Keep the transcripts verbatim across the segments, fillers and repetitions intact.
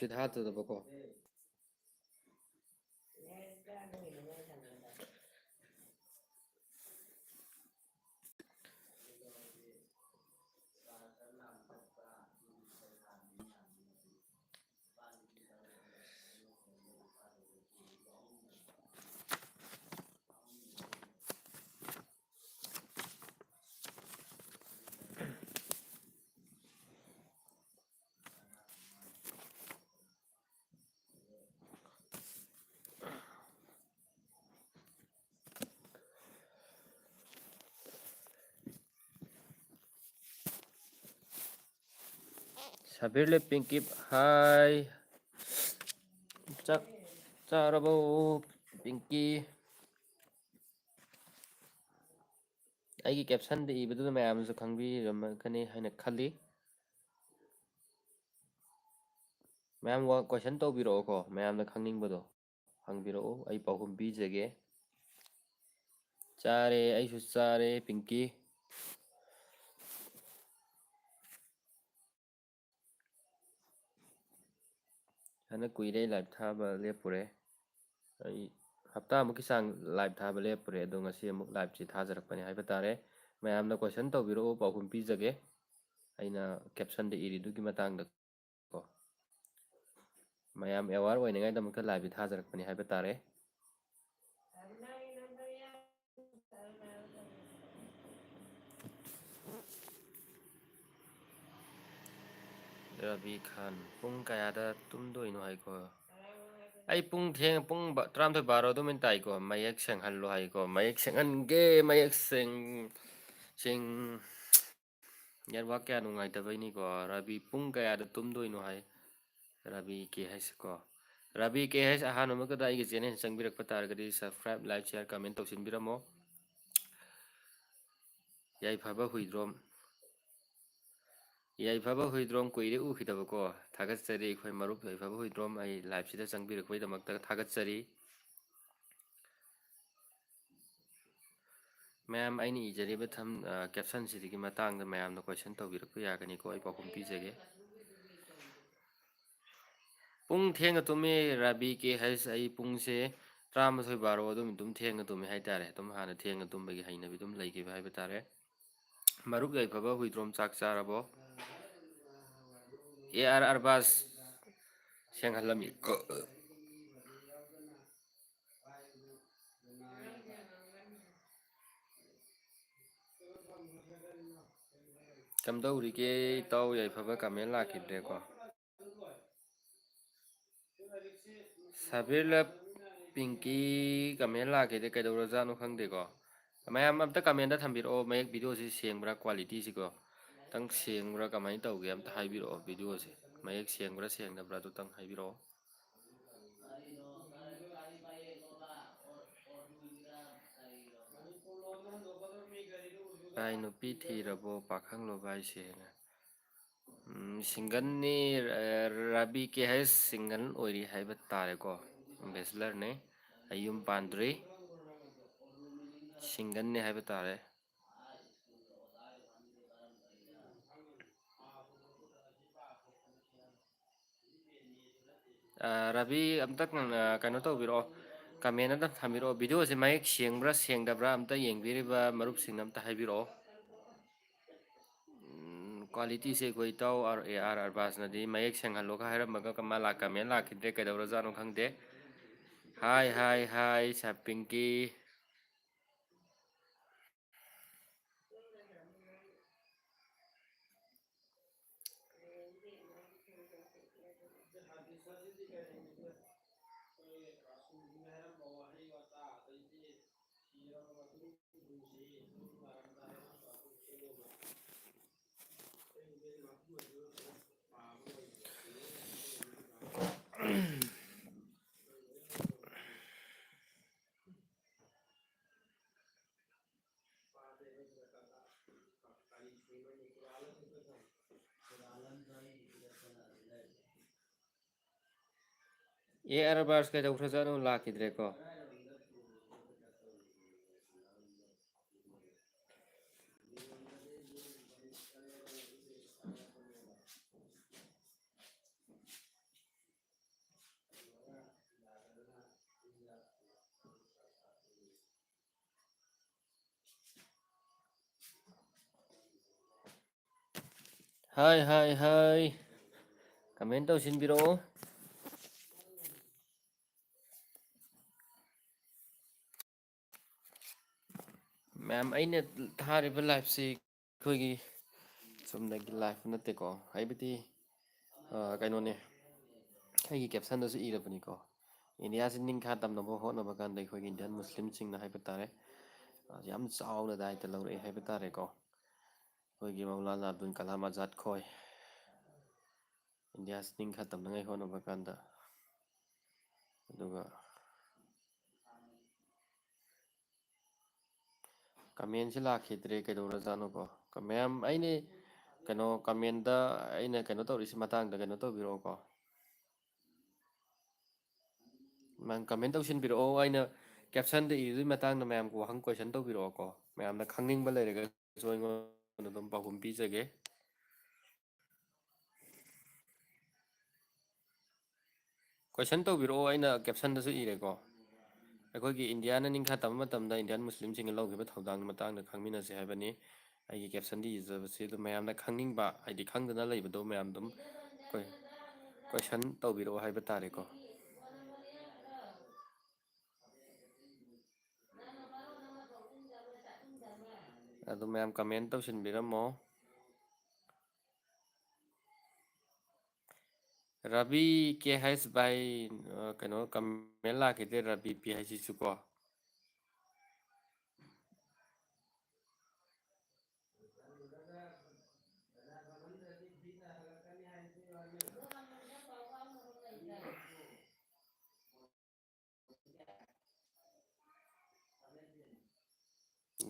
ꯁꯤꯗ ꯍꯥꯠꯇꯗꯕꯀꯣ꯫ ꯁꯕꯤꯔ ꯂꯩ ꯄꯤꯡꯀꯤ, ꯍꯥꯏ꯫ ꯆꯥꯛ ꯆꯥꯔꯕꯣ, ꯄꯤꯡꯀꯤ? ꯑꯩꯒꯤ captionꯗ ꯏꯕꯗꯨꯗ ꯃꯌꯥꯝꯅꯁꯨ ꯈꯪꯕꯤꯔꯝꯃꯒꯅꯤ ꯍꯥꯏꯅ ꯈꯜꯂꯤ꯫ ꯃꯌꯥꯝ ꯋꯥ-, question ꯇꯧꯕꯤꯔꯛꯑꯣꯀꯣ, ꯃꯌꯥꯝꯅ ꯈꯪꯅꯤꯡꯕꯗꯣ ꯍꯪꯕꯤꯔꯛꯑꯣ, ꯑꯩ ꯄꯥꯎꯈꯨꯝ ꯄꯤꯖꯒꯦ꯫ ꯆꯥꯔꯦ, ꯑꯩꯁꯨ ꯆꯥꯔꯦ, ꯄꯤꯡꯀꯤ꯫ ꯐꯅ ꯀꯨꯏꯔꯦ live ꯊꯥꯕ ꯂꯦꯞꯄꯨꯔꯦ꯫ ꯑꯩ ꯍꯞꯇꯥꯃꯨꯛꯀꯤ ꯆꯥꯡ live ꯊꯥꯕ ꯂꯦꯞꯄꯨꯔꯦ, ꯑꯗꯣ ꯉꯁꯤ ꯑꯃꯨꯛ liveꯁꯤ ꯊꯥꯖꯔꯛꯄꯅꯤ ꯍꯥꯏꯕ ꯇꯥꯔꯦ꯫ ꯃꯌꯥꯝꯅ question ꯇꯧꯕꯤꯔꯛꯑꯣ, ꯄꯥꯎꯈꯨꯝ ꯄꯤꯖꯒꯦ꯫ ꯑꯩꯅ captionꯗ ꯏꯔꯤꯗꯨꯒꯤ ꯃꯇꯥꯡꯗ ꯀꯣ꯫ ꯃꯌꯥꯝ aware ꯑꯣꯏꯅꯉꯥꯏꯗꯃꯛꯇ liveꯁꯤ ꯊꯥꯖꯔꯛꯄꯅꯤ ꯍꯥꯏꯕ ꯇꯥꯔꯦ꯫ ꯔꯕꯤ ꯈꯥꯟ, ꯄꯨꯡ ꯀꯌꯥꯗ ꯇꯨꯝꯗꯣꯏꯅꯣ ꯍꯥꯏꯀꯣ? ꯑꯩ ꯄꯨꯡ ꯊꯦꯡ-, ꯄꯨꯡ ꯕ-, ꯇꯔꯥꯃꯥꯊꯣꯏ ꯕꯥꯔꯣ ꯑꯗꯨꯃꯥꯏꯅ ꯇꯥꯏꯀꯣ꯫ ꯃꯌꯦꯛ ꯁꯦꯡꯍꯜꯂꯣ ꯍꯥꯏꯀꯣ꯫ ꯃꯌꯦꯛ ꯁꯦꯡꯍꯟꯒꯦ, ꯃꯌꯦꯛ ꯁꯦꯡ-, ꯁꯦꯡ-, network ꯀꯌꯥ ꯅꯨꯡꯉꯥꯏꯇꯕꯩꯅꯤꯀꯣ꯫ ꯔꯕꯤ ꯄꯨꯡ ꯀꯌꯥꯗ ꯇꯨꯝꯗꯣꯏꯅꯣ ꯍꯥꯏ꯫ ꯔꯕꯤ ꯀꯦ ꯍꯩꯁ ꯀꯣ꯫ ꯔꯕꯤ ꯀꯦ ꯍꯩꯁ ꯑꯍꯥꯟꯕ ꯑꯃꯒꯗ ꯑꯩꯒꯤ channel ꯆꯪꯕꯤꯔꯛꯄ ꯇꯥꯔꯒꯗꯤ subscribe, like, share, comment ꯇꯧꯁꯤꯟꯕꯤꯔꯝꯃꯣ꯫ ꯌꯥꯏꯐꯕ ꯍꯨꯏꯗ꯭ꯔꯣꯝ꯫ ꯌꯥꯏꯐꯕ ꯍꯨꯏꯗ꯭ꯔꯣꯝ ꯀꯨꯏꯔꯦ ꯎꯈꯤꯗꯕꯀꯣ꯫ ꯊꯥꯒꯠꯆꯔꯤ ꯑꯩꯈꯣꯏ ꯃꯔꯨꯞ ꯌꯥꯏꯐꯕ ꯍꯨꯏꯗ꯭ꯔꯣꯝ, ꯑꯩ liveꯁꯤꯗ ꯆꯪꯕꯤꯔꯛꯄꯒꯤꯗꯃꯛꯇ ꯊꯥꯒꯠꯆꯔꯤ꯫ ꯃꯌꯥꯝ, ꯑꯩꯅ ꯏꯖꯔꯤꯕ ꯊꯝ-, ꯑ, captionꯁꯤꯗꯒꯤ ꯃꯇꯥꯡꯗ ꯃꯌꯥꯝꯅ question ꯇꯧꯕꯤꯔꯛꯄ ꯌꯥꯒꯅꯤꯀꯣ, ꯑꯩ ꯄꯥꯎꯈꯨꯝ ꯄꯤꯖꯒꯦ꯫ ꯄꯨꯡ ꯊꯦꯡꯅ ꯇꯨꯝꯃꯦ, ꯔꯥꯕꯤ ꯀꯦ ꯍꯩꯁ꯫ ꯑꯩ ꯄꯨꯡꯁꯦ ꯇꯔꯥꯃꯥꯊꯣꯏ ꯕꯥꯔꯣ ꯑꯗꯨꯝ, ꯑꯗꯨꯝ ꯊꯦꯡꯅ ꯇꯨꯝꯃꯦ ꯍꯥꯏꯇꯥꯔꯦ꯫ ꯑꯗꯨꯝ ꯍꯥꯟꯅ ꯊꯦꯡꯅ ꯇꯨꯝꯕꯒꯤ ꯍꯩꯅꯕꯤ ꯑꯗꯨꯝ ꯂꯩꯈꯤꯕ ꯍꯥꯏꯕ ꯇꯥꯔꯦ꯫ ꯃꯔꯨꯞ ꯌꯥꯏꯐꯕ ꯍꯨꯏꯗ꯭ꯔꯣꯝ ꯆꯥꯛ ꯆꯥꯔꯕꯣ? ꯑꯦ ꯑꯥꯔ ꯑꯔꯕꯥꯁ ꯁꯦꯡꯍꯜꯂꯝꯃꯤ꯫ ꯀꯝꯗꯧꯔꯤꯒꯦ ꯏꯇꯥꯎ ꯌꯥꯏꯐꯕ? ꯀꯃꯦꯟ ꯂꯥꯛꯈꯤꯗ꯭ꯔꯦꯀꯣ꯫ ꯁꯕꯤꯔ ꯂꯞ ꯄꯤꯡꯀꯤ ꯀꯃꯦꯟ ꯂꯥꯛꯈꯤꯗꯦ, ꯀꯩꯗꯧꯔꯖꯥꯠꯅꯣ ꯈꯪꯗꯦꯀꯣ꯫ ꯃꯌꯥꯝ ꯑꯝꯇ ꯀꯃꯦꯟꯗ ꯊꯝꯕꯤꯔꯛꯑꯣ, ꯃꯌꯦꯛ ꯚꯤꯗꯤꯑꯣꯁꯤ ꯁꯦꯡꯕ꯭ꯔꯥ, ꯀ꯭ꯋꯥꯂꯤꯇꯤꯁꯤꯀꯣ꯫ ꯈꯤꯇꯪ ꯁꯦꯡꯕ꯭ꯔꯥ, ꯀꯃꯥꯏꯅ ꯇꯧꯒꯦ ꯑꯝꯇ ꯍꯥꯏꯕꯤꯔꯛꯑꯣ꯫ ꯚꯤꯗꯤꯑꯣꯁꯦ ꯃꯌꯦꯛ ꯁꯦꯡꯕ꯭ꯔꯥ ꯁꯦꯡꯗꯕ꯭ꯔꯥ ꯑꯗꯨꯇꯪ ꯍꯥꯏꯕꯤꯔꯛꯑꯣ꯫ ꯚꯥꯏ, ꯅꯨꯄꯤ ꯊꯤꯔꯕꯣ, ꯄꯥꯈꯪꯂꯣ ꯚꯥꯏꯁꯦꯅ? ꯎꯝ, ꯁꯤꯡꯒꯜꯅꯤ, ꯑ, ꯔꯥꯕꯤ ꯀꯦ ꯍꯩꯁ ꯁꯤꯡꯒꯜ ꯑꯣꯏꯔꯤ ꯍꯥꯏꯕ ꯇꯥꯔꯦꯀꯣ꯫ ꯕꯦꯆꯂꯔꯅꯤ, ꯑꯩ ꯌꯨꯝ ꯄꯥꯟꯗ꯭ꯔꯤ, ꯁꯤꯡꯒꯜꯅꯤ ꯍꯥꯏꯕ ꯇꯥꯔꯦ꯫ ꯑ, ꯔꯕꯤ, ꯑꯝꯇ, ꯑ, ꯀꯩꯅꯣ ꯇꯧꯕꯤꯔꯛꯑꯣ, ꯀꯃꯦꯟ ꯑꯝꯇ ꯊꯝꯕꯤꯔꯛꯑꯣ꯫ ꯚꯤꯗꯤꯑꯣꯁꯦ ꯃꯌꯦꯛ ꯁꯦꯡꯕ꯭ꯔꯥ ꯁꯦꯡꯗꯕ꯭ꯔꯥ ꯑꯝꯇ ꯌꯦꯡꯕꯤꯔꯤꯕ ꯃꯔꯨꯞꯁꯤꯡꯅ ꯑꯝꯇ ꯍꯥꯏꯕꯤꯔꯛꯑꯣ꯫ ꯎꯝ, ꯀ꯭ꯋꯥꯂꯤꯇꯤꯁꯦ ꯑꯩꯈꯣꯏ ꯏꯇꯥꯎ ꯑꯥꯔ ꯑꯦ ꯑꯥꯔ ꯑꯔꯕꯥꯖꯅꯗꯤ ꯃꯌꯦꯛ ꯁꯦꯡꯍꯜꯂꯣꯒ ꯍꯥꯏꯔꯝꯃꯒ ꯀꯃꯥ ꯂꯥꯛ-, ꯀꯃꯦꯟ ꯂꯥꯛꯈꯤꯗ꯭ꯔꯦ, ꯀꯩꯗꯧꯔꯖꯥꯠꯅꯣ ꯈꯪꯗꯦ꯫ ꯍꯥꯏ, ꯍꯥꯏ, ꯍꯥꯏ, ꯁꯥꯔ ꯄꯤꯡꯀꯤ꯫ ꯑꯦ ꯑꯥꯔ ꯕꯥꯔꯁ ꯀꯩꯗꯧꯈ꯭ꯔꯖꯥꯠꯅꯣ, ꯂꯥꯛꯈꯤꯗ꯭ꯔꯦꯀꯣ꯫ Hi, hi, hi. ꯀꯃꯦꯟ ꯇꯧꯁꯤꯟꯕꯤꯔꯛꯑꯣ꯫ ꯃꯌꯥꯝ, ꯑꯩꯅ ꯊꯥꯔꯤꯕ ꯂꯥꯏꯐꯁꯤ ꯑꯩꯈꯣꯏꯒꯤ ꯆꯨꯝꯅꯒꯤ ꯂꯥꯏꯐ ꯅꯠꯇꯦꯀꯣ, ꯍꯥꯏꯕꯗꯤ, ꯑ, ꯀꯩꯅꯣꯅꯦ, ꯑꯩꯒꯤ ꯀꯦꯞꯁꯟꯗꯁꯨ ꯏꯔꯕꯅꯤꯀꯣ, ꯏꯟꯗꯤꯌꯥꯁꯤ ꯅꯤꯡꯈꯥ ꯇꯝꯅꯕ ꯍꯣꯠꯅꯕ ꯀꯥꯟꯗ ꯑꯩꯈꯣꯏꯒꯤ ꯏꯟꯗꯤꯌꯟ ꯃꯨꯁꯂꯤꯝꯁꯤꯡꯅ ꯍꯥꯏꯕ ꯇꯥꯔꯦ, ꯑ, ꯌꯥꯝ ꯆꯥꯎꯅ ꯗꯥꯏꯇ ꯂꯧꯔꯛꯑꯦ ꯍꯥꯏꯕ ꯇꯥꯔꯦꯀꯣ꯫ ꯑꯩꯈꯣꯏꯒꯤ ꯃꯧꯂꯥꯅꯥ ꯑꯕꯗꯨꯜ ꯀꯂꯥꯝ ꯑꯖꯥꯗ ꯈꯣꯏ, ꯏꯟꯗꯤꯌꯥꯁꯤ ꯅꯤꯡꯈꯥ ꯇꯝꯅꯉꯥꯏ ꯍꯣꯠꯅꯕ ꯀꯥꯟꯗ, ꯑꯗꯨꯒ ꯀꯃꯦꯟꯁꯤ ꯂꯥꯛꯈꯤꯗ꯭ꯔꯦ, ꯀꯩꯗꯧꯔꯖꯥꯠꯅꯣꯀꯣ? ꯀ-, ꯃꯌꯥꯝ, ꯑꯩꯅ ꯀꯩꯅꯣ, ꯀꯃꯦꯟꯗ ꯑꯩꯅ ꯀꯩꯅꯣ ꯇꯧꯔꯤꯁꯤ ꯃꯇꯥꯡꯗ ꯀꯩꯅꯣ ꯇꯧꯕꯤꯔꯛꯑꯣꯀꯣ꯫ ꯃꯌꯥꯝ ꯀꯃꯦꯟ ꯇꯧꯁꯤꯟꯕꯤꯔꯛꯑꯣ, ꯑꯩꯅ ꯀꯦꯞꯁꯟꯗ ꯏꯔꯤꯗꯨꯒꯤ ꯃꯇꯥꯡꯗ ꯃꯌꯥꯝ ꯋꯥꯍꯪ ꯀꯣꯏꯁꯟ ꯇꯧꯕꯤꯔꯛꯑꯣꯀꯣ꯫ ꯃꯌꯥꯝꯅ ꯈꯪꯅꯤꯡꯕ ꯂꯩꯔꯒꯁꯨ ꯑꯩꯉꯣꯟꯗ ꯑꯗꯨꯝ ꯄꯥꯎꯈꯨꯝ ꯄꯤꯖꯒꯦ꯫ ꯀꯣꯏꯁꯟ ꯇꯧꯕꯤꯔꯛꯑꯣ, ꯑꯩꯅ ꯀꯦꯞꯁꯟꯗꯁꯨ ꯏꯔꯦꯀꯣ꯫ ꯑꯩꯈꯣꯏꯒꯤ ꯏꯟꯗꯤꯌꯥꯅ ꯅꯤꯡꯈꯥ ꯇꯝꯕ ꯃꯇꯝꯗ ꯏꯟꯗꯤꯌꯥꯟ ꯃꯨꯁꯂꯤꯝꯁꯤꯡꯅ ꯂꯧꯈꯤꯕ ꯊꯧꯗꯥꯡꯒꯤ ꯃꯇꯥꯡꯗ ꯈꯪꯃꯤꯟꯅꯁꯦ ꯍꯥꯏꯕꯅꯤ꯫ ꯑꯩꯒꯤ ꯀꯦꯞꯁꯟꯗ ꯏꯖꯕꯁꯤ ꯑꯗꯨꯝ ꯃꯌꯥꯝꯅ ꯈꯪꯅꯤꯡꯕ, ꯍꯥꯏꯗꯤ ꯈꯪꯗꯅ ꯂꯩꯕꯗꯣ ꯃꯌꯥꯝ ꯑꯗꯨꯝ ꯀꯣꯏ-, ꯀꯣꯏꯁꯟ ꯇꯧꯕꯤꯔꯛꯑꯣ ꯍꯥꯏꯕ ꯇꯥꯔꯦꯀꯣ꯫ ꯑꯗꯨ ꯃꯌꯥꯝ ꯀꯃꯦꯟ ꯇꯧꯁꯤꯟꯕꯤꯔꯝꯃꯣ꯫ ꯔꯕꯤ ꯀꯦ ꯍꯩꯁ ꯚꯥꯏ, ꯑ, ꯀꯩꯅꯣ, ꯀꯃꯦꯟ ꯂꯥꯛꯈꯤꯗꯦ, ꯔꯕꯤ ꯄꯤ ꯍꯩꯁ ꯁꯤꯁꯨ ꯀꯣ꯫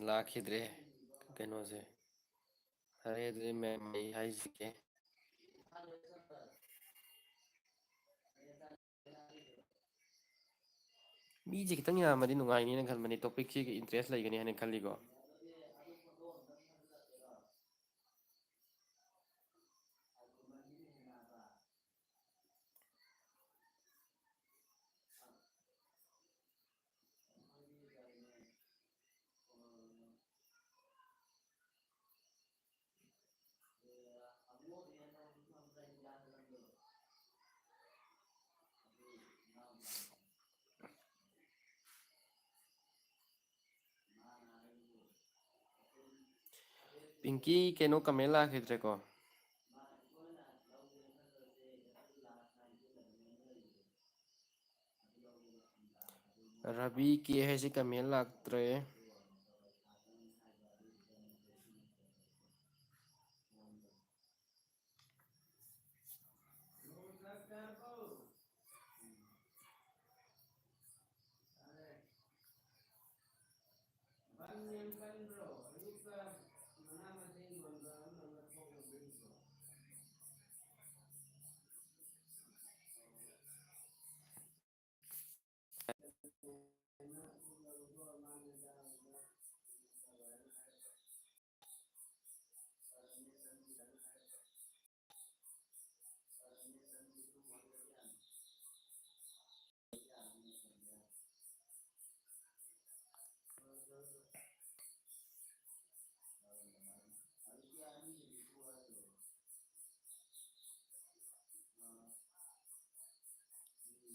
ꯂꯥꯛꯈꯤꯗ꯭ꯔꯦ ꯀꯩꯅꯣꯁꯦ꯫ ꯐꯔꯦ, ꯑꯗꯨꯗꯤ ꯃꯌꯥꯝ ꯑꯩ ꯍꯥꯏꯖꯒꯦ꯫ ꯃꯤꯁꯦ ꯈꯤꯇꯪ ꯌꯥꯝꯃꯗꯤ ꯅꯨꯡꯉꯥꯏꯅꯤꯅ ꯈꯟꯕꯅꯤ, ꯇꯣꯄꯤꯛꯁꯤꯒ ꯏꯟꯇꯔꯦꯁ ꯂꯩꯒꯅꯤ ꯍꯥꯏꯅ ꯈꯜꯂꯤꯀꯣ꯫ ꯄꯤꯡꯀꯤ, ꯀꯩꯅꯣ, ꯀꯃꯦꯟ ꯂꯥꯛꯈꯤꯗ꯭ꯔꯦꯀꯣ? ꯔꯕꯤ ꯀꯦ ꯍꯥꯏꯁꯤ ꯀꯃꯦꯟ ꯂꯥꯛꯇ꯭ꯔꯦ꯫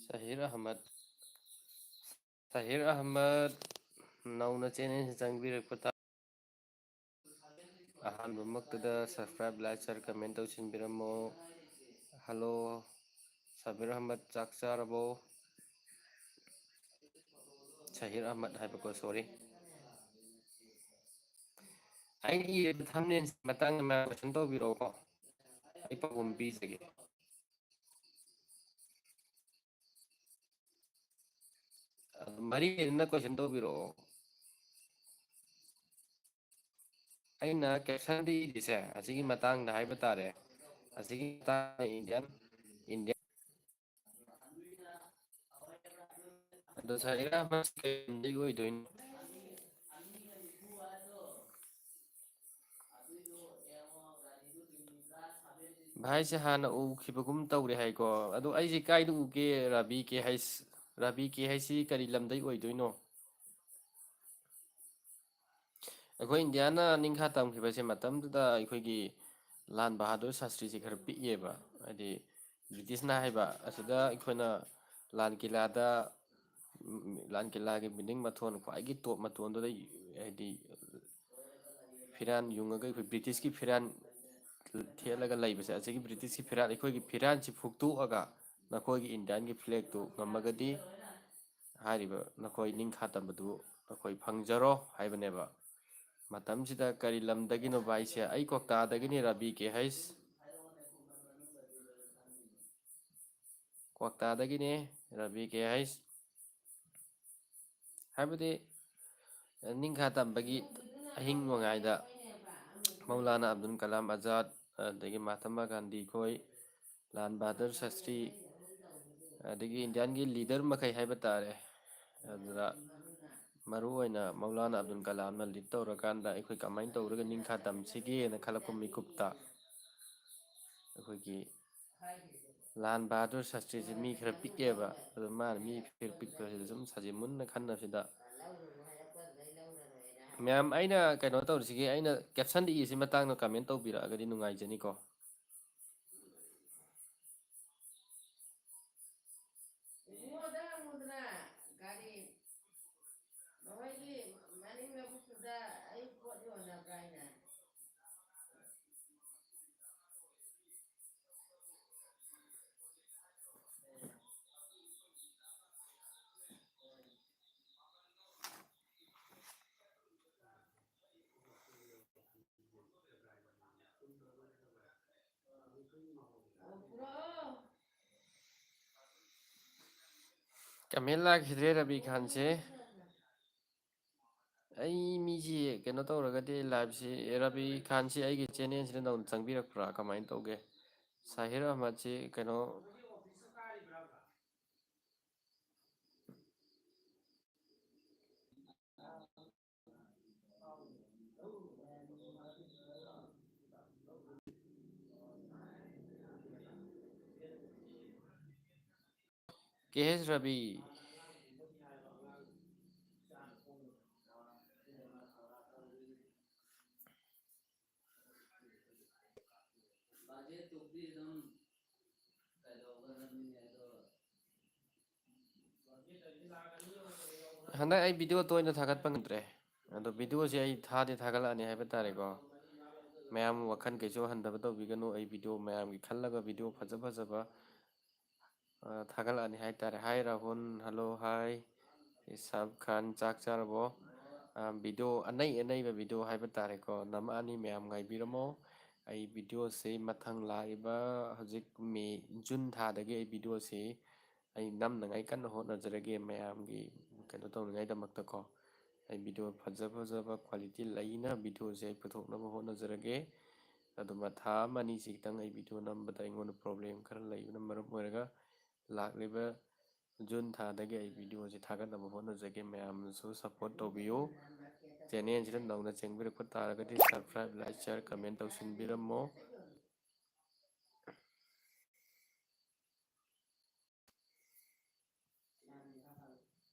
ꯁꯍꯤꯔ ꯑꯍꯃꯗ, ꯁꯍꯤꯔ ꯑꯍꯃꯗ, ꯅꯧꯅ ꯆꯦꯅꯦꯜꯁꯤ ꯆꯪꯕꯤꯔꯛꯄ ꯇꯥ-, ꯑꯍꯥꯟꯕꯃꯛꯇꯗ subscribe, like, share, comment ꯇꯧꯁꯤꯟꯕꯤꯔꯝꯃꯣ꯫ ꯍꯜꯂꯣ, ꯁꯕꯤꯔ ꯑꯍꯃꯗ, ꯆꯥꯛ ꯆꯥꯔꯕꯣ? ꯁꯍꯤꯔ ꯑꯍꯃꯗ ꯍꯥꯏꯕꯀꯣ, sorry꯫ ꯑꯩꯅ ꯏꯔꯤꯕ thumbnail ꯃꯇꯥꯡꯗ ꯃꯌꯥꯝ question ꯇꯧꯕꯤꯔꯛꯑꯣꯀꯣ, ꯑꯩ ꯄꯥꯎꯈꯨꯝ ꯄꯤꯖꯒꯦ꯫ ꯑꯗꯨ ꯃꯔꯤ ꯂꯩꯅꯅ question ꯇꯧꯕꯤꯔꯛꯑꯣ꯫ ꯑꯩꯅ caption ꯗ ꯏꯔꯤꯁꯦ ꯑꯁꯤꯒꯤ ꯃꯇꯥꯡꯗ ꯍꯥꯏꯕ ꯇꯥꯔꯦ꯫ ꯑꯁꯤꯒꯤ ꯃꯇꯥꯡꯗ Indian, Indian, ꯑꯗꯣ ꯁꯍꯤꯔ ꯑꯍꯃꯗ ꯀꯔꯤ ꯂꯝꯗꯒꯤ ꯑꯣꯏꯗꯣꯏꯅꯣ? ꯚꯥꯏꯁꯦ ꯍꯥꯟꯅ ꯎꯈꯤꯕꯒꯨꯝ ꯇꯧꯔꯦ ꯍꯥꯏꯀꯣ꯫ ꯑꯗꯣ ꯑꯩꯁꯦ ꯀꯥꯏꯗ ꯎꯒꯦ? ꯔꯥꯕꯤ ꯀꯦ ꯍꯩꯁ, ꯔꯥꯕꯤ ꯀꯦ ꯍꯩꯁꯁꯤ ꯀꯔꯤ ꯂꯝꯗꯩ ꯑꯣꯏꯗꯣꯏꯅꯣ? ꯑꯩꯈꯣꯏ ꯏꯟꯗꯤꯌꯥꯅ ꯅꯤꯡꯈꯥ ꯇꯝꯈꯤꯕꯁꯦ ꯃꯇꯝꯗꯨꯗ ꯑꯩꯈꯣꯏꯒꯤ ꯂꯥꯜ ꯕꯍꯥꯗꯨꯔ ꯁꯥꯁꯇ꯭ꯔꯤꯁꯤ ꯈꯔ ꯄꯤꯛꯑꯦꯕ, ꯍꯥꯏꯗꯤ ꯕ꯭ꯔꯤꯇꯤꯁꯅ ꯍꯥꯏꯕ ꯑꯁꯤꯗ ꯑꯩꯈꯣꯏꯅ ꯂꯥꯜ ꯀꯤꯂꯥꯗ, ꯎꯝ, ꯂꯥꯜ ꯀꯤꯂꯥꯒꯤ building ꯃꯊꯣꯟ ꯈ꯭ꯋꯥꯏꯒꯤ top ꯃꯇꯣꯟꯗꯨꯗ, ꯍꯥꯏꯗꯤ, ꯐꯤꯔꯥꯟ ꯌꯨꯡꯉꯒ ꯑꯩꯈꯣꯏ ꯕ꯭ꯔꯤꯇꯤꯁꯀꯤ ꯐꯤꯔꯥꯟ ꯊꯦꯠꯂꯒ ꯂꯩꯕꯁꯦ, ꯑꯁꯤꯒꯤ ꯕ꯭ꯔꯤꯇꯤꯁꯀꯤ ꯐꯤꯔꯥꯟ, ꯑꯩꯈꯣꯏꯒꯤ ꯐꯤꯔꯥꯟꯁꯤ ꯐꯨꯛꯇꯣꯛꯑꯒ ꯅꯈꯣꯏꯒꯤ ꯏꯟꯗꯤꯌꯥꯟꯒꯤ ꯐ꯭ꯂꯦꯛꯇꯨ ꯉꯝꯃꯒꯗꯤ ꯍꯥꯏꯔꯤꯕ ꯅꯈꯣꯏ ꯅꯤꯡꯈꯥ ꯇꯝꯕꯗꯨ ꯅꯈꯣꯏ ꯐꯪꯖꯔꯣ ꯍꯥꯏꯕꯅꯦꯕ꯫ ꯃꯇꯝꯁꯤꯗ ꯀꯔꯤ ꯂꯝꯗꯒꯤꯅꯣ ꯚꯥꯏꯁꯦ? ꯑꯩ ꯀ꯭ꯋꯥꯛꯇꯥꯗꯒꯤꯅꯤ, ꯔꯕꯤ ꯀꯦ ꯍꯩꯁ꯫ ꯀ꯭ꯋꯥꯛꯇꯥꯗꯒꯤꯅꯦ, ꯔꯕꯤ ꯀꯦ ꯍꯩꯁ꯫ ꯍꯥꯏꯕꯗꯤ, ꯅꯤꯡꯈꯥ ꯇꯝꯕꯒꯤ ꯑꯍꯤꯡ ꯅꯣꯡꯌꯥꯏꯗ ꯃꯧꯂꯥꯅꯥ ꯑꯕꯗꯨꯜ ꯀꯂꯥꯝ ꯑꯖꯥꯗ, ꯑꯗꯒꯤ ꯃꯍꯥꯇꯃꯥ ꯒꯥꯟꯙꯤ ꯈꯣꯏ, ꯂꯥꯜ ꯕꯍꯥꯗꯨꯔ ꯁꯥꯁꯇ꯭ꯔꯤ, ꯑꯗꯒꯤ ꯏꯟꯗꯤꯌꯥꯟꯒꯤ ꯂꯤꯗꯔ ꯃꯈꯩ ꯍꯥꯏꯕ ꯇꯥꯔꯦ, ꯑꯗꯨꯗ ꯃꯔꯨꯑꯣꯏꯅ ꯃꯧꯂꯥꯅꯥ ꯑꯕꯗꯨꯜ ꯀꯂꯥꯝꯅ ꯂꯤꯗ ꯇꯧꯔꯀꯥꯟꯗ ꯑꯩꯈꯣꯏ ꯀꯃꯥꯏꯅ ꯇꯧꯔꯒ ꯅꯤꯡꯈꯥ ꯇꯝꯁꯤꯒꯦꯅ ꯈꯜꯂꯛꯄ ꯃꯤꯀꯨꯞꯇ ꯑꯩꯈꯣꯏꯒꯤ ꯂꯥꯜ ꯕꯍꯥꯗꯨꯔ ꯁꯥꯁꯇ꯭ꯔꯤꯁꯦ ꯃꯤ ꯈꯔ ꯄꯤꯛꯑꯦꯕ꯫ ꯑꯗꯣ ꯃꯥꯅ ꯃꯤ ꯈꯔ ꯄꯤꯛꯄꯁꯤꯗ ꯁꯨꯝ ꯁꯥꯖꯦꯟ ꯃꯨꯟꯅ ꯈꯟꯅꯕꯁꯤꯗ, ꯃꯌꯥꯝ, ꯑꯩꯅ ꯀꯩꯅꯣ ꯇꯧꯔꯤꯁꯤꯒꯤ, ꯑꯩꯅ ꯀꯦꯞꯁꯟꯗ ꯏꯔꯤꯁꯤ ꯃꯇꯥꯡꯗ ꯀꯃꯦꯟ ꯇꯧꯕꯤꯔꯛꯑꯒꯗꯤ ꯅꯨꯡꯉꯥꯏꯖꯅꯤꯀꯣ꯫ ꯏꯕꯨꯡꯉꯣꯗ ꯍꯪꯉꯨꯗꯅ, ꯒꯥꯔꯤ ꯅꯈꯣꯏꯒꯤ ꯃꯅꯤꯡ ꯂꯧꯕꯨꯛꯇꯨꯗ ꯑꯩ ꯄꯣꯠ ꯌꯣꯟꯅꯕ꯭ꯔꯥ ꯍꯥꯏꯅ꯫ ꯀꯃꯦꯟ ꯂꯥꯛꯈꯤꯗ꯭ꯔꯦ ꯔꯕꯤ ꯈꯥꯟꯁꯦ꯫ ꯑꯩ ꯃꯤꯁꯤ ꯀꯩꯅꯣ ꯇꯧꯔꯒꯗꯤ, ꯂꯥꯏꯚꯁꯤ, ꯔꯕꯤ ꯈꯥꯟꯁꯤ ꯑꯩꯒꯤ ꯆꯦꯅꯦꯜꯁꯤꯗ ꯅꯧꯅ ꯆꯪꯕꯤꯔꯛꯄ꯭ꯔꯥ? ꯀꯃꯥꯏꯅ ꯇꯧꯒꯦ? ꯁꯥꯍꯤꯔ ꯑꯍꯃꯗꯁꯤ ꯀꯩꯅꯣ, ꯀꯦ ꯑꯦꯁ ꯔꯕꯤ꯫ ꯍꯟꯗꯛ ꯑꯩ ꯚꯤꯗꯤꯑꯣ ꯇꯣꯏꯅ ꯊꯥꯒꯠꯄ ꯉꯝꯗ꯭ꯔꯦ꯫ ꯑꯗꯣ ꯚꯤꯗꯤꯑꯣꯁꯦ ꯑꯩ ꯊꯥꯗꯤ ꯊꯥꯒꯠꯂꯛꯑꯅꯤ ꯍꯥꯏꯕ ꯇꯥꯔꯦꯀꯣ꯫ ꯃꯌꯥꯝ ꯋꯥꯈꯜ ꯀꯩꯁꯨ ꯍꯟꯊꯕ ꯇꯧꯕꯤꯒꯅꯨ꯫ ꯑꯩ ꯚꯤꯗꯤꯑꯣ ꯃꯌꯥꯝꯒꯤ ꯈꯜꯂꯒ ꯚꯤꯗꯤꯑꯣ ꯐꯖ ꯐꯖꯕ, ꯑ, ꯊꯥꯒꯠꯂꯛꯑꯅꯤ ꯍꯥꯏ ꯇꯥꯔꯦ꯫ ꯍꯥꯏ ꯔꯥꯍꯨꯜ, ꯍꯜꯂꯣ, ꯍꯥꯏ ꯏꯁꯥꯕ ꯈꯥꯟ, ꯆꯥꯛ ꯆꯥꯔꯕꯣ? ꯑ, ꯚꯤꯗꯤꯑꯣ ꯑꯅꯩ ꯑꯅꯩꯕ ꯚꯤꯗꯤꯑꯣ ꯍꯥꯏꯕ ꯇꯥꯔꯦꯀꯣ, ꯅꯝꯃꯛꯑꯅꯤ, ꯃꯌꯥꯝ ꯉꯥꯏꯕꯤꯔꯝꯃꯣ꯫ ꯑꯩ ꯚꯤꯗꯤꯑꯣꯁꯤ ꯃꯊꯪ ꯂꯥꯛꯏꯕ ꯍꯧꯖꯤꯛ ꯃꯦ, ꯖꯨꯟ ꯊꯥꯗꯒꯤ ꯑꯩ ꯚꯤꯗꯤꯑꯣꯁꯤ ꯑꯩ ꯅꯝꯅꯉꯥꯏ ꯀꯟꯅ ꯍꯣꯠꯅꯖꯔꯒꯦ, ꯃꯌꯥꯝꯒꯤ ꯀꯩꯅꯣ ꯇꯧꯅꯉꯥꯏꯗꯃꯛꯇꯀꯣ꯫ ꯑꯩ ꯚꯤꯗꯤꯑꯣ ꯐꯖ ꯐꯖꯕ ꯀ꯭ꯋꯥꯂꯤꯇꯤ ꯂꯩꯅ ꯚꯤꯗꯤꯑꯣꯁꯦ ꯑꯩ ꯄꯨꯊꯣꯛꯅꯕ ꯍꯣꯠꯅꯖꯔꯒꯦ꯫ ꯑꯗꯨꯃ ꯊꯥ ꯑꯃ ꯑꯅꯤꯁꯤ ꯈꯤꯇꯪ ꯑꯩ ꯚꯤꯗꯤꯑꯣ ꯅꯝꯕꯗ ꯑꯩꯉꯣꯟꯗ ꯄ꯭ꯔꯣꯕ꯭ꯂꯦꯝ ꯈꯔ ꯂꯩꯕꯅ ꯃꯔꯝ ꯑꯣꯏꯔꯒ ꯂꯥꯛꯂꯤꯕ ꯖꯨꯟ ꯊꯥꯗꯒꯤ ꯑꯩ ꯚꯤꯗꯤꯑꯣꯁꯦ ꯊꯥꯒꯠꯅꯕ ꯍꯣꯠꯅꯖꯒꯦ꯫ ꯃꯌꯥꯝꯅꯁꯨ ꯁꯞꯄꯣꯔꯠ ꯇꯧꯕꯤꯌꯨ꯫ ꯆꯦꯅꯦꯜꯁꯤꯗ ꯅꯧꯅ ꯆꯦꯟꯕꯤꯔꯛꯄ ꯇꯥꯔꯒꯗꯤ subscribe, like, share, comment ꯇꯧꯁꯤꯟꯕꯤꯔꯝꯃꯣ꯫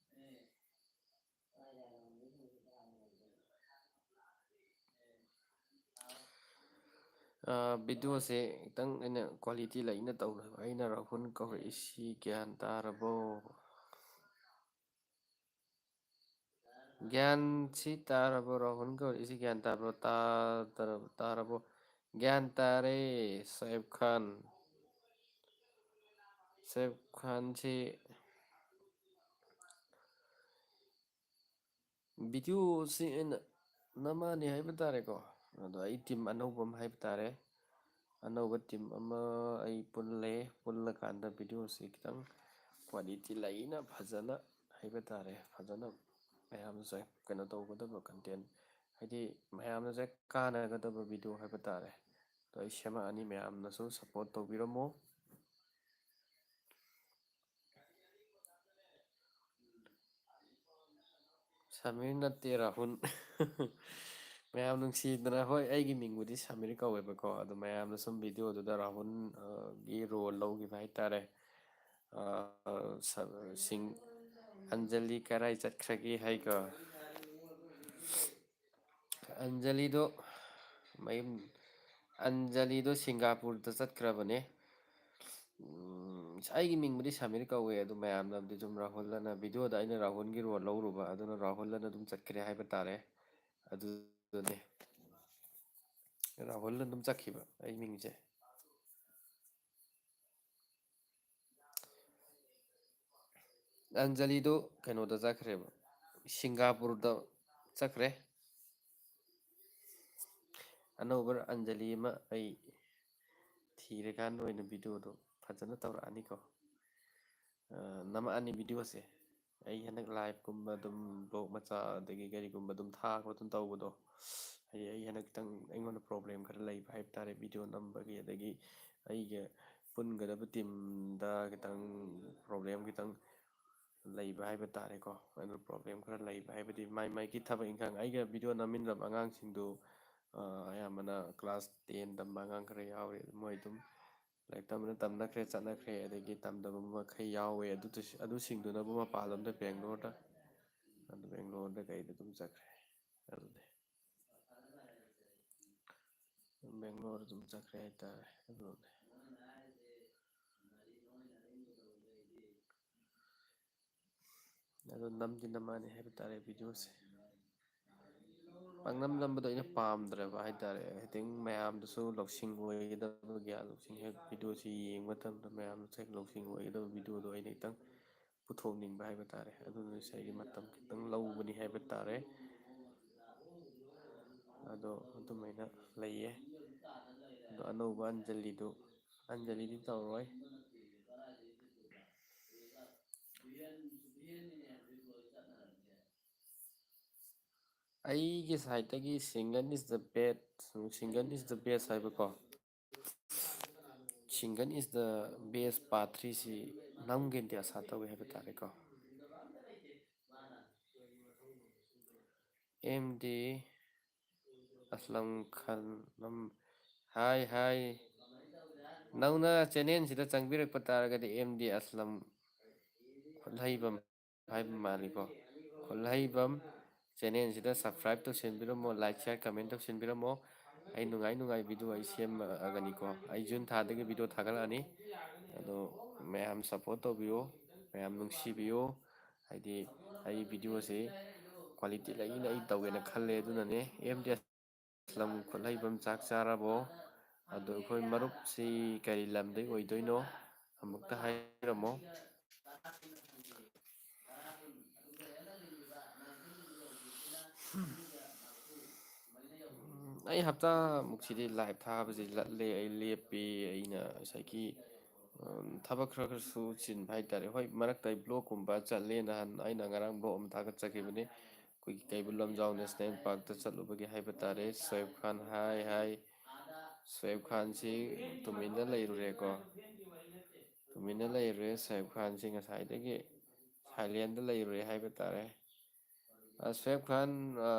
ꯑ, ꯚꯤꯗꯤꯑꯣꯁꯦ ꯈꯤꯇꯪ ꯑꯩꯅ ꯀ꯭ꯋꯥꯂꯤꯇꯤ ꯂꯩꯅ ꯇꯧꯅꯕ ꯑꯩꯅ ꯔꯥꯍꯨꯜ ꯀꯧꯔꯛꯏꯁꯤ ꯒ꯭ꯌꯥꯟ ꯇꯥꯔꯕꯣ? ꯒ꯭ꯌꯥꯟꯁꯤ ꯇꯥꯔꯕꯣ? ꯔꯥꯍꯨꯜ ꯀꯧꯔꯛꯏꯁꯤ ꯒ꯭ꯌꯥꯟ ꯇꯥꯔꯕꯣ? ꯇꯥ-, ꯇꯥꯔꯕꯣ? ꯒ꯭ꯌꯥꯟ ꯇꯥꯔꯦ, ꯁꯦꯐ ꯈꯥꯟ꯫ ꯁꯦꯐ ꯈꯥꯟꯁꯤ ꯚꯤꯗꯤꯑꯣꯁꯤ ꯑꯩꯅ ꯅꯝꯃꯛꯑꯅꯤ ꯍꯥꯏꯕ ꯇꯥꯔꯦꯀꯣ꯫ ꯑꯗꯣ ꯑꯩ ꯇꯤꯝ ꯑꯅꯧꯕ ꯑꯃ ꯍꯥꯏꯕ ꯇꯥꯔꯦ, ꯑꯅꯧꯕ ꯇꯤꯝ ꯑꯃ ꯑꯩ ꯄꯨꯜꯂꯦ꯫ ꯄꯨꯜꯂꯀꯥꯟꯗ ꯚꯤꯗꯤꯑꯣꯁꯤ ꯈꯤꯇꯪ ꯀ꯭ꯋꯥꯂꯤꯇꯤ ꯂꯩꯅ ꯐꯖꯅ ꯍꯥꯏꯕ ꯇꯥꯔꯦ, ꯐꯖꯅ ꯃꯌꯥꯝꯁꯦ ꯀꯩꯅꯣ ꯇꯧꯒꯗꯕ ꯀꯟꯇꯦꯟ, ꯍꯥꯏꯗꯤ ꯃꯌꯥꯝꯅꯁꯦ ꯀꯥꯟꯅꯒꯗꯕ ꯚꯤꯗꯤꯑꯣ ꯍꯥꯏꯕ ꯇꯥꯔꯦ꯫ ꯑꯗꯣ ꯑꯩ ꯁꯦꯝꯃꯛꯑꯅꯤ, ꯃꯌꯥꯝꯅꯁꯨ ꯁꯞꯄꯣꯔꯠ ꯇꯧꯕꯤꯔꯝꯃꯣ꯫ ꯁꯃꯤꯔ ꯅꯠꯇꯦ, ꯔꯥꯍꯨꯜ꯫ ꯃꯌꯥꯝ ꯅꯨꯡꯁꯤꯗꯅ, ꯍꯣꯏ, ꯑꯩꯒꯤ ꯃꯤꯡꯕꯨꯗꯤ ꯁꯃꯤꯔ ꯀꯧꯋꯦꯕꯀꯣ, ꯑꯗꯣ ꯃꯌꯥꯝꯅ ꯁꯨꯝ ꯚꯤꯗꯤꯑꯣꯗꯨꯗ ꯔꯥꯍꯨꯜ, ꯑ, ꯒꯤ ꯔꯣꯜ ꯂꯧꯈꯤꯕ ꯍꯥꯏꯇꯥꯔꯦ꯫ ꯑ, ꯁ-, ꯁꯤꯡ-, ꯑꯟꯖꯂꯤ ꯀꯔꯥꯏ ꯆꯠꯈ꯭ꯔꯒꯦ ꯍꯥꯏꯀꯣ꯫ ꯑꯟꯖꯂꯤꯗꯣ ꯃꯌꯨꯝ, ꯑꯟꯖꯂꯤꯗꯣ ꯁꯤꯡꯒꯥꯄꯨꯔꯗ ꯆꯠꯈ꯭ꯔꯕꯅꯦ꯫ ꯎꯝ, ꯑꯩꯒꯤ ꯃꯤꯡꯕꯨꯗꯤ ꯁꯃꯤꯔ ꯀꯧꯋꯦ, ꯑꯗꯨ ꯃꯌꯥꯝꯅꯕꯨꯗꯤ ꯁꯨꯝ ꯔꯥꯍꯨꯜ ꯑꯅ, ꯚꯤꯗꯤꯑꯣꯗ ꯑꯩꯅ ꯔꯥꯍꯨꯜꯒꯤ ꯔꯣꯜ ꯂꯧꯔꯨꯕ, ꯑꯗꯨꯅ ꯔꯥꯍꯨꯜ ꯑꯅ ꯑꯗꯨꯝ ꯆꯠꯈ꯭ꯔꯦ ꯍꯥꯏꯕ ꯇꯥꯔꯦ꯫ ꯑꯗꯨꯗꯨꯅꯦ, ꯔꯥꯍꯨꯜꯅ ꯑꯗꯨꯝ ꯆꯠꯈꯤꯕ ꯑꯩ ꯃꯤꯡꯁꯦ꯫ ꯑꯟꯖꯂꯤꯗꯨ ꯀꯩꯅꯣꯗ ꯆꯠꯈ꯭ꯔꯦꯕ, ꯁꯤꯡꯒꯥꯄꯨꯔꯗ ꯆꯠꯈ꯭ꯔꯦ꯫ ꯑꯅꯧꯕ ꯑꯟꯖꯂꯤ ꯑꯃ ꯑꯩ ꯊꯤꯔꯀꯥꯟꯗ ꯑꯣꯏꯅ ꯚꯤꯗꯤꯑꯣꯗꯣ ꯐꯖꯅ ꯇꯧꯔꯛꯑꯅꯤꯀꯣ꯫ ꯑ, ꯅꯝꯃꯛꯑꯅꯤ ꯚꯤꯗꯤꯑꯣꯁꯦ꯫ ꯑꯩ ꯍꯟꯗꯛ ꯂꯥꯏꯞꯀꯨꯝꯕ ꯑꯗꯨꯝ ꯕ꯭ꯂꯣꯛ ꯃꯆꯥ ꯑꯗꯒꯤ ꯀꯔꯤꯒꯨꯝꯕ ꯑꯗꯨꯝ ꯊꯥ ꯈꯣꯠꯇꯅ ꯇꯧꯕꯗꯣ, ꯍꯥꯏꯗꯤ ꯑꯩ ꯍꯟꯗꯛ ꯈꯤꯇꯪ ꯑꯩꯉꯣꯟꯗ ꯄ꯭ꯔꯣꯕ꯭ꯂꯦꯝ ꯈꯔ ꯂꯩꯕ ꯍꯥꯏꯕ ꯇꯥꯔꯦ, ꯚꯤꯗꯤꯑꯣ ꯅꯝꯕꯒꯤ, ꯑꯗꯒꯤ ꯑꯩꯒ ꯄꯨꯟꯒꯗꯕ ꯇꯤꯝꯗ ꯈꯤꯇꯪ ꯄ꯭ꯔꯣꯕ꯭ꯂꯦꯝ ꯈꯤꯇꯪ ꯂꯩꯕ ꯍꯥꯏꯕ ꯇꯥꯔꯦꯀꯣ꯫ ꯑꯗꯨ ꯄ꯭ꯔꯣꯕ꯭ꯂꯦꯝ ꯈꯔ ꯂꯩꯕ ꯍꯥꯏꯕꯗꯤ ꯃꯥꯏ ꯃꯥꯏꯒꯤ ꯊꯕꯛ ꯏꯪꯈꯥꯡ, ꯑꯩꯒ ꯚꯤꯗꯤꯑꯣ ꯅꯝꯃꯤꯟꯅꯕ ꯑꯉꯥꯡꯁꯤꯡꯗꯨ, ꯑ, ꯑꯌꯥꯝꯕꯅ ꯀ꯭ꯂꯥꯁ ꯇꯦꯟ ꯇꯝꯕ ꯑꯉꯥꯡ ꯈꯔ ꯌꯥꯎꯔꯤ꯫ ꯃꯣꯏ ꯑꯗꯨꯝ ꯂꯥꯏꯔꯤꯛ ꯇꯝꯕꯅ ꯇꯝꯅꯈ꯭ꯔꯦ, ꯆꯠꯅꯈ꯭ꯔꯦ, ꯑꯗꯒꯤ ꯇꯝꯗꯕ ꯃꯈꯩ ꯌꯥꯎꯋꯦ꯫ ꯑꯗꯨꯗꯨ-, ꯑꯗꯨꯁꯤꯡꯗꯨꯅꯕꯨ ꯃꯄꯥꯟ ꯂꯝꯗ, ꯕꯦꯡꯒ꯭ꯂꯣꯔꯗ, ꯑꯗꯨ ꯕꯦꯡꯒ꯭ꯂꯣꯔꯗ ꯀꯩꯗ ꯑꯗꯨꯝ ꯆꯠꯈ꯭ꯔꯦ꯫ ꯑꯗꯨꯅꯦ꯫ ꯕꯦꯡꯒ꯭ꯂꯣꯔ ꯑꯗꯨꯝ ꯆꯠꯈ꯭ꯔꯦ ꯍꯥꯏꯇꯥꯔꯦ꯫ ꯑꯗꯨꯅꯦ꯫ ꯑꯗꯣ ꯅꯝꯗꯤ ꯅꯝꯃꯛꯑꯅꯤ ꯍꯥꯏꯕ ꯇꯥꯔꯦ ꯚꯤꯗꯤꯑꯣꯁꯦ꯫ ꯄꯪꯅꯝ ꯅꯝꯕꯗꯣ ꯑꯩꯅ ꯄꯥꯝꯗ꯭ꯔꯕ ꯍꯥꯏ ꯇꯥꯔꯦ꯫ ꯍꯥꯏꯗꯤ ꯃꯌꯥꯝꯗꯁꯨ ꯂꯧꯁꯤꯡ ꯑꯣꯏꯒꯗꯕ, ꯒ꯭ꯌꯥꯟ ꯂꯧꯁꯤꯡ, ꯍꯦꯛ ꯚꯤꯗꯤꯑꯣꯁꯤ ꯌꯦꯡꯕ ꯃꯇꯝꯗ ꯃꯌꯥꯝꯗꯁꯨ ꯍꯦꯛ ꯂꯧꯁꯤꯡ ꯑꯣꯏꯒꯗꯕ ꯚꯤꯗꯤꯑꯣꯗꯣ ꯑꯩꯅ ꯈꯤꯇꯪ ꯄꯨꯊꯣꯛꯅꯤꯡꯕ ꯍꯥꯏꯕ ꯇꯥꯔꯦ꯫ ꯑꯗꯨꯅ ꯉꯁꯥꯏꯒꯤ ꯃꯇꯝ ꯈꯤꯇꯪ ꯂꯧꯕꯅꯤ ꯍꯥꯏꯕ ꯇꯥꯔꯦ꯫ ꯑꯗꯣ ꯑꯗꯨꯃꯥꯏꯅ ꯂꯩꯌꯦ꯫ ꯑꯗꯣ ꯑꯅꯧꯕ ꯑꯟꯖꯂꯤꯗꯨ, ꯑꯟꯖꯂꯤꯗꯤ ꯇꯧꯔꯣꯏ꯫ ꯑꯩꯒꯤ ꯁꯥꯏꯠꯇꯒꯤ single is the best, single is the best ꯍꯥꯏꯕꯀꯣ, single is the best part three ꯁꯤ ꯅꯝꯒꯦꯅꯗꯤ ꯑꯁꯥ ꯇꯧꯋꯦ ꯍꯥꯏꯕ ꯇꯥꯔꯦꯀꯣ꯫ ꯑꯦꯝ ꯗꯤ ꯑꯁꯂꯝ ꯈꯥꯟ, ꯅꯝ-, ꯍꯥꯏ, ꯍꯥꯏ꯫ ꯅꯧꯅ ꯆꯦꯅꯦꯜꯁꯤꯗ ꯆꯪꯕꯤꯔꯛꯄ ꯇꯥꯔꯒꯗꯤ ꯑꯦꯝ ꯗꯤ ꯑꯁꯂꯝ ꯈꯨꯠꯍꯩꯕꯝ ꯍꯥꯏꯕ ꯃꯥꯜꯂꯤꯀꯣ꯫ ꯈꯨꯠꯍꯩꯕꯝ ꯆꯦꯅꯦꯜꯁꯤꯗ subscribe ꯇꯧꯁꯤꯟꯕꯤꯔꯝꯃꯣ, like, share, comment ꯇꯧꯁꯤꯟꯕꯤꯔꯝꯃꯣ꯫ ꯑꯩ ꯅꯨꯡꯉꯥꯏ ꯅꯨꯡꯉꯥꯏ ꯚꯤꯗꯤꯑꯣ ꯑꯩ ꯁꯦꯝꯃꯛꯑꯒꯅꯤꯀꯣ꯫ ꯑꯩ ꯖꯨꯟ ꯊꯥꯗꯒꯤ ꯚꯤꯗꯤꯑꯣ ꯊꯥꯒꯠꯂꯛꯑꯅꯤ꯫ ꯑꯗꯣ ꯃꯌꯥꯝ support ꯇꯧꯕꯤꯌꯨ, ꯃꯌꯥꯝ ꯅꯨꯡꯁꯤꯕꯤꯌꯨ꯫ ꯍꯥꯏꯗꯤ ꯑꯩ video ꯁꯤ quality ꯂꯩꯅ ꯑꯩ ꯇꯧꯒꯦꯅ ꯈꯜꯂꯦ, ꯑꯗꯨꯅꯅꯦ꯫ ꯑꯦꯝ ꯗꯤ ꯑꯦꯁ ꯂꯝ ꯈꯨꯠꯍꯩꯕꯝ ꯆꯥꯛ ꯆꯥꯔꯕꯣ? ꯑꯗꯣ ꯑꯩꯈꯣꯏ ꯃꯔꯨꯞꯁꯤ ꯀꯔꯤ ꯂꯝꯗꯩ ꯑꯣꯏꯗꯣꯏꯅꯣ? ꯑꯃꯨꯛꯇ ꯍꯥꯏꯕꯤꯔꯝꯃꯣ꯫ ꯎꯝ, ꯑꯩ ꯍꯞꯇꯥꯃꯨꯛꯁꯤꯗꯤ live ꯊꯥꯕꯁꯤ ꯂꯠꯂꯦ, ꯑꯩ ꯂꯦꯞꯄꯤ꯫ ꯑꯩꯅ ꯉꯁꯥꯏꯒꯤ, ꯎꯝ, ꯊꯕꯛ ꯈꯔ ꯈꯔꯁꯨ ꯆꯤꯟꯕ ꯍꯥꯏꯇꯥꯔꯦ꯫ ꯍꯣꯏ, ꯃꯔꯛꯇ ꯑꯩ vlog ꯀꯨꯝꯕ ꯆꯠꯂꯦ꯫ ꯅꯍꯥꯟ ꯑꯩꯅ ꯉꯔꯥꯡ vlog ꯑꯃ ꯊꯥꯒꯠꯆꯈꯤꯕꯅꯤ, ꯑꯩꯈꯣꯏꯒꯤ ꯀꯩꯕꯨꯜ ꯂꯝꯖꯥꯎ National Park ꯇ ꯆꯠꯂꯨꯕꯒꯤ ꯍꯥꯏꯕ ꯇꯥꯔꯦ꯫ ꯁꯣꯌꯦꯕ ꯈꯥꯟ, ꯍꯥꯏ ꯍꯥꯏ꯫ ꯁꯣꯌꯦꯕ ꯈꯥꯟꯁꯤ ꯇꯨꯃꯤꯟꯅ ꯂꯩꯔꯨꯔꯦꯀꯣ꯫ ꯇꯨꯃꯤꯟꯅ ꯂꯩꯔꯨꯔꯦ ꯁꯣꯌꯦꯕ ꯈꯥꯟꯁꯤ, ꯉꯁꯥꯏꯗꯒꯤ silent ꯗ ꯂꯩꯔꯨꯔꯦ ꯍꯥꯏꯕ ꯇꯥꯔꯦ꯫ ꯑ, ꯁꯣꯌꯦꯕ ꯈꯥꯟ, ꯑ,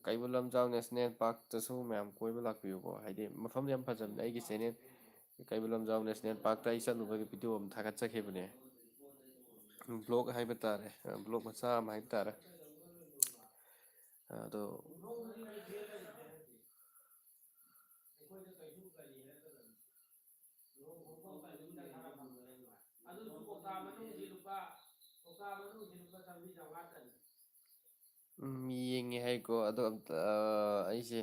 ꯀꯩꯕꯨꯜ ꯂꯝꯖꯥꯎ National Park ꯇꯁꯨ ꯃꯌꯥꯝ ꯀꯣꯏꯕ ꯂꯥꯛꯄꯤꯌꯨꯀꯣ, ꯍꯥꯏꯗꯤ ꯃꯐꯝꯗꯤ ꯌꯥꯝ ꯐꯖꯕꯅꯦ꯫ ꯑꯩꯒꯤ channel Keibul Lamjao National Park ꯇ ꯑꯩ ꯆꯠꯂꯨꯕꯒꯤ video ꯑꯃ ꯊꯥꯒꯠꯆꯈꯤꯕꯅꯦ, vlog ꯍꯥꯏꯕ ꯇꯥꯔꯦ, vlog ꯃꯆꯥ ꯑꯃ ꯍꯥꯏꯕ ꯇꯥꯔꯦ꯫ ꯑꯗꯣ ꯎꯝ, ꯌꯦꯡꯉꯦ ꯍꯥꯏꯀꯣ꯫ ꯑꯗꯣ ꯑꯝꯇ, ꯑ, ꯑꯩꯁꯦ,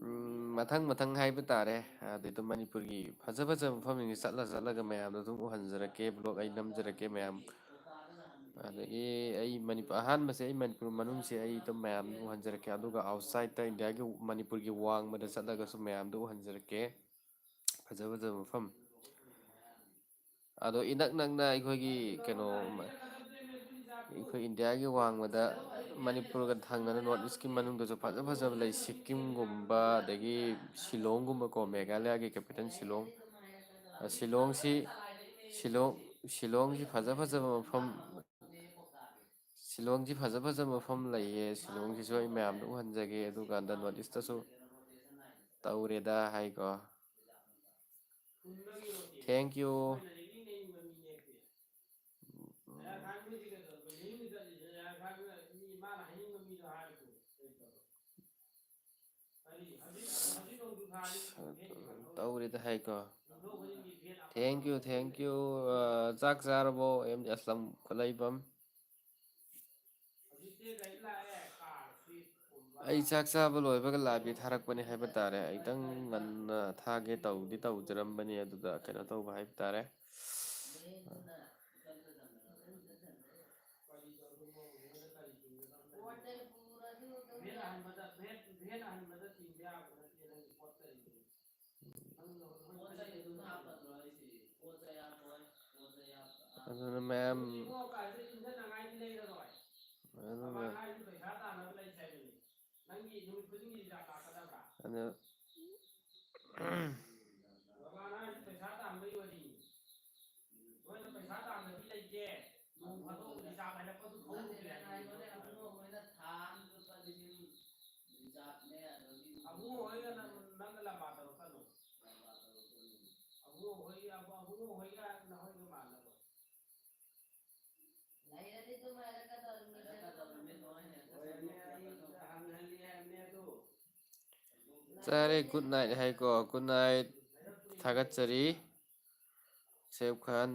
ꯎꯝ, ꯃꯊꯪ ꯃꯊꯪ ꯍꯥꯏꯕ ꯇꯥꯔꯦ꯫ ꯑꯗꯩ ꯑꯗꯨꯝ ꯃꯅꯤꯄꯨꯔꯒꯤ ꯐꯖ ꯐꯖꯕ ꯃꯐꯝꯁꯤꯡꯁꯦ ꯆꯠꯂ ꯆꯠꯂꯒ ꯃꯌꯥꯝꯗ ꯑꯗꯨꯝ ꯎꯍꯟꯖꯔꯛꯀꯦ, vlog ꯑꯩ ꯅꯝꯖꯔꯛꯀꯦ ꯃꯌꯥꯝ꯫ ꯑꯗꯒꯤ ꯑꯩ ꯃꯅꯤꯄꯨꯔ, ꯑꯍꯥꯟꯕꯁꯦ ꯑꯩ ꯃꯅꯤꯄꯨꯔ ꯃꯅꯨꯡꯁꯦ ꯑꯩ ꯑꯗꯨꯝ ꯃꯌꯥꯝꯗ ꯎꯍꯟꯖꯔꯛꯀꯦ꯫ ꯑꯗꯨꯒ outside ꯇ, ꯏꯟꯗꯤꯌꯥꯒꯤ, ꯃꯅꯤꯄꯨꯔꯒꯤ ꯋꯥꯡꯃꯗ ꯆꯠꯂꯒꯁꯨ ꯃꯌꯥꯝꯗ ꯎꯍꯟꯖꯔꯛꯀꯦ꯫ ꯐꯖ ꯐꯖꯕ ꯃꯐꯝ꯫ ꯑꯗꯣ ꯏꯅꯛ ꯅꯛꯅ ꯑꯩꯈꯣꯏꯒꯤ ꯀꯩꯅꯣ, ꯑꯩꯈꯣꯏ ꯏꯟꯗꯤꯌꯥꯒꯤ ꯋꯥꯡꯃꯗ ꯃꯅꯤꯄꯨꯔꯒ ꯊꯪꯅꯅ North East ꯀꯤ ꯃꯅꯨꯡꯗꯁꯨ ꯐꯖ ꯐꯖꯕ ꯂꯩ, ꯁꯤꯛꯀꯤꯝꯒꯨꯝꯕ, ꯑꯗꯒꯤ ꯁꯤꯂꯣꯡꯒꯨꯝꯕꯀꯣ, ꯃꯦꯘꯥꯂꯌꯥꯒꯤ capital ꯁꯤꯂꯣꯡ꯫ ꯑ, ꯁꯤꯂꯣꯡꯁꯤ, ꯁꯤꯂꯣꯡ, ꯁꯤꯂꯣꯡꯁꯤ ꯐꯖ ꯐꯖꯕ ꯃꯐꯝ, ꯁꯤꯂꯣꯡꯁꯤ ꯐꯖ ꯐꯖꯕ ꯃꯐꯝ ꯂꯩꯌꯦ꯫ ꯁꯤꯂꯣꯡꯁꯤꯁꯨ ꯑꯩ ꯃꯌꯥꯝꯗ ꯎꯍꯟꯖꯒꯦ꯫ ꯑꯗꯨꯀꯥꯟꯗ North East ꯇꯁꯨ ꯇꯧꯔꯦꯗ ꯍꯥꯏꯀꯣ꯫ Thank you꯫ ꯇꯧꯔꯦꯗ ꯍꯥꯏꯀꯣ꯫ Thank you, thank you. ꯑ, ꯆꯥꯛ ꯆꯥꯔꯕꯣ? ꯑꯦꯝ ꯗꯤ ꯑꯁꯂꯝ ꯈꯨꯠꯂꯩꯕꯝ꯫ ꯑꯩ ꯆꯥꯛ ꯆꯥꯕ ꯂꯣꯏꯕꯒ ꯂꯥꯏꯕꯤ ꯊꯥꯔꯛꯄꯅꯦ ꯍꯥꯏꯕ ꯇꯥꯔꯦ꯫ ꯑꯩ ꯈꯤꯇꯪ ꯉꯟꯅ ꯊꯥꯒꯦ ꯇꯧꯗꯤ ꯇꯧꯖꯔꯝꯕꯅꯤ, ꯑꯗꯨꯗ ꯀꯩꯅꯣ ꯇꯧꯕ ꯍꯥꯏꯕ ꯇꯥꯔꯦ꯫ ꯑꯗꯨꯅ ꯃꯌꯥꯝ, ꯑꯗꯨꯅ ꯑꯗꯨ ꯆꯥꯔꯦ꯫ Good night ꯍꯥꯏꯀꯣ꯫ Good night꯫ ꯊꯥꯒꯠꯆꯔꯤ꯫ ꯁꯦꯐ ꯈꯥꯟ꯫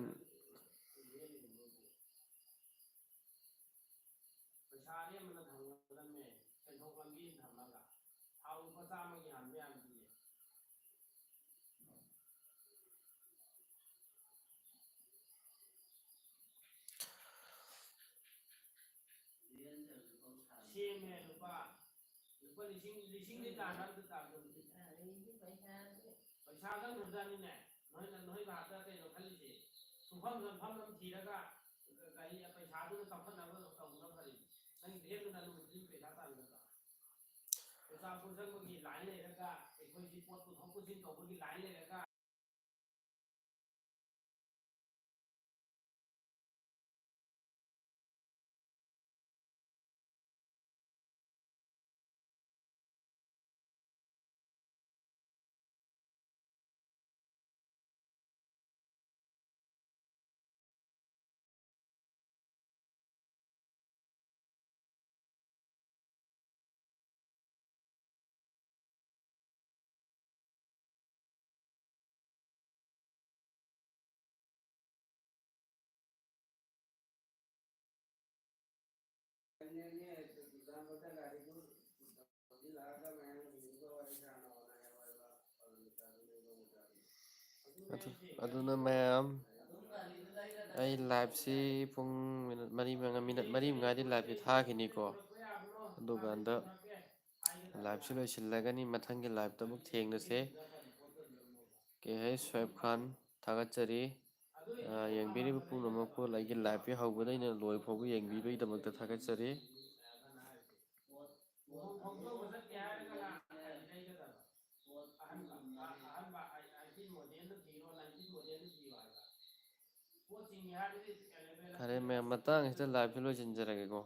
ꯑꯗꯨ, ꯑꯗꯨꯅ ꯃꯌꯥꯝ, ꯑꯩ liveꯁꯤ ꯄꯨꯡ ꯃꯤꯅꯠ ꯃꯔꯤ ꯃꯉꯥ, ꯃꯤꯅꯠ ꯃꯔꯤ ꯃꯉꯥꯗꯤ liveꯁꯤ ꯊꯥꯈꯤꯅꯤꯀꯣ꯫ ꯑꯗꯨꯀꯥꯟꯗ liveꯁꯤ ꯂꯣꯏꯁꯤꯜꯂꯒꯅꯤ, ꯃꯊꯪꯒꯤ liveꯇ ꯑꯃꯨꯛ ꯊꯦꯡꯅꯁꯦ꯫ ꯀꯦ ꯍꯩꯆ ꯁꯣꯏꯕ ꯈꯥꯟ, ꯊꯥꯒꯠꯆꯔꯤ꯫ ꯑ, ꯌꯦꯡꯕꯤꯔꯤꯕ ꯄꯨꯝꯅꯃꯛꯄꯨ ꯑꯩꯒꯤ liveꯁꯤ ꯍꯧꯕꯗꯩꯅ ꯂꯣꯏ ꯐꯥꯎꯕ ꯌꯦꯡꯕꯤꯕꯒꯤꯗꯃꯛꯇ ꯊꯥꯒꯠꯆꯔꯤ꯫ ꯐꯔꯦ ꯃꯌꯥꯝ, ꯃꯇꯥꯡ ꯑꯁꯤꯗ liveꯁꯤ ꯂꯣꯏꯁꯤꯟꯖꯔꯒꯦꯀꯣ꯫